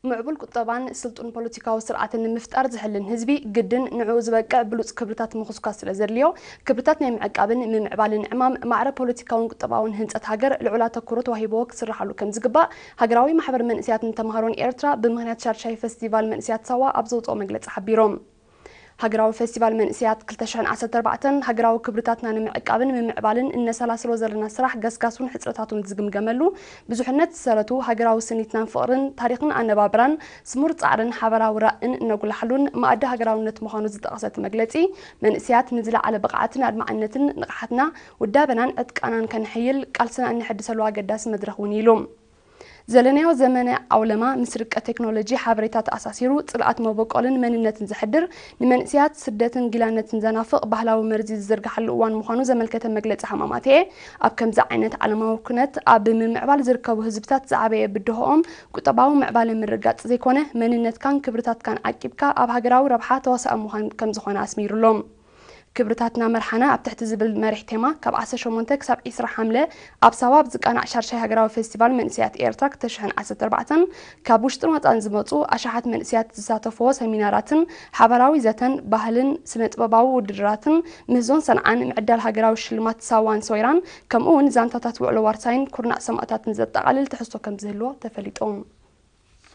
ምዕቡል ቁጠባን ስልጡን ፖለቲካዊ ስርዓትን ንምፍጣር ዝሕልን ህዝቢ ግድን ንዕኡ ዝበቅዕ ብሉጽ ክብርታት ምኹስኳስ ስለ ዘድልዮ፣ ክብርታት ናይ ምዕቃብን ምምዕባልን ዕማም ማዕረ ፖለቲካውን ቁጠባውን ህንጸት ሃገር ልዑል ኣተኩሮ ተዋሂብዎ ክስርሓሉ ከም ዝግባእ ሃገራዊ ማሕበር መንእሰያትን ተምሃሮን ኤርትራ ብምኽንያት ሻድሻይ ፈስቲቫል መንእሰያት ሳዋ ኣብ ዘውጽኦ መግለጺ ሓቢሮም። ሃገራዊ ፈስቲቫል መንእሰያት ክልተ ሽሕን ዓሰርተ ኣርባዕተን ሃገራዊ ክብርታትና ንምዕቃብን ምምዕባልን እነሰላስሎ ዘለና ስራሕ ገስጋሱን ሕጽረታቱን ዝግምገመሉ፣ ብዙሕነት ዝሰረቱ ሃገራዊ ስኒትናን ፍቕርን፣ ታሪኽን ኣነባብራን፣ ስሙር ጻዕርን ሓበራዊ ራእን እነጉልሓሉን መኣዲ ሃገራውነት ምዃኑ ዝጠቐሰ እቲ መግለጺ፣ መንእሰያት ንዝለዓለ ብቕዓትን ኣድማዕነትን ንቕሓትና፣ ውዳበናን ዕጥቃናን ከነሐይል ቃልስና እነሐድሰሉ ኣገዳሲ መድረኽ እውን ኢሉ። ዘለናዮ ዘመነ ዓውለማ ምስ ርቀት ቴክኖሎጂ ሓበሬታ ተኣሳሲሩ፣ ጽልኣት መበቆልን መንነትን ዘሕድር፣ ንመንእሰያት ስደትን ጊላነትን ዘናፍቕ ባህላዊ መርዚ ዝዝርግሓሉ እዋን ምዃኑ ዘመልከተ መግለጺ ሃማማተኤ፣ ኣብ ከምዚ ዓይነት ዓለማዊ ኩነት ኣብ ምምዕባል ዝርከቡ ህዝብታት ዝዓበየ ብድሆኦም ቁጠባዊ ምዕባለ ምርጋጽ ዘይኮነ፣ መንነትካን ክብርታትካን ዓቂብካ ኣብ ሃገራዊ ረብሓ ተዋሳኢ ምዃን ከም ዝኾነ ኣስሚሩሎም። ክብርታትና መርሓና ኣብ ትሕቲ ዝብል መሪሕ ቴማ ካብ ዓሰርተ ሸሞንተ ክሳብ ዕስራ ሓምለ ኣብ ሳዋ ኣብ ዝቃናዕ ሻድሻይ ሃገራዊ ፌስቲቫል መንእሰያት ኤርትራ ክልተ ሽሕን ዓሰርተ ኣርባዕተን ካብ ውሽጥን ወጻእን ዝመጹ ኣሽሓት መንእሰያት ዝሳተፍዎ ሰሚናራትን ሓባራዊ ዘተን ባህልን ስነ ጥበባዊ ውድድራትን ምህዞን ሰንዓን ምዕዳል ሃገራዊ ሽልማት ሳዋን ሶይራን ከምኡ እውን ዛንታታት ውዕሎ ዋርሳይን ኩርናዕ ሰማእታትን ዘጠቓልል ትሕዝቶ ከም ዝህልዎ ተፈሊጡ።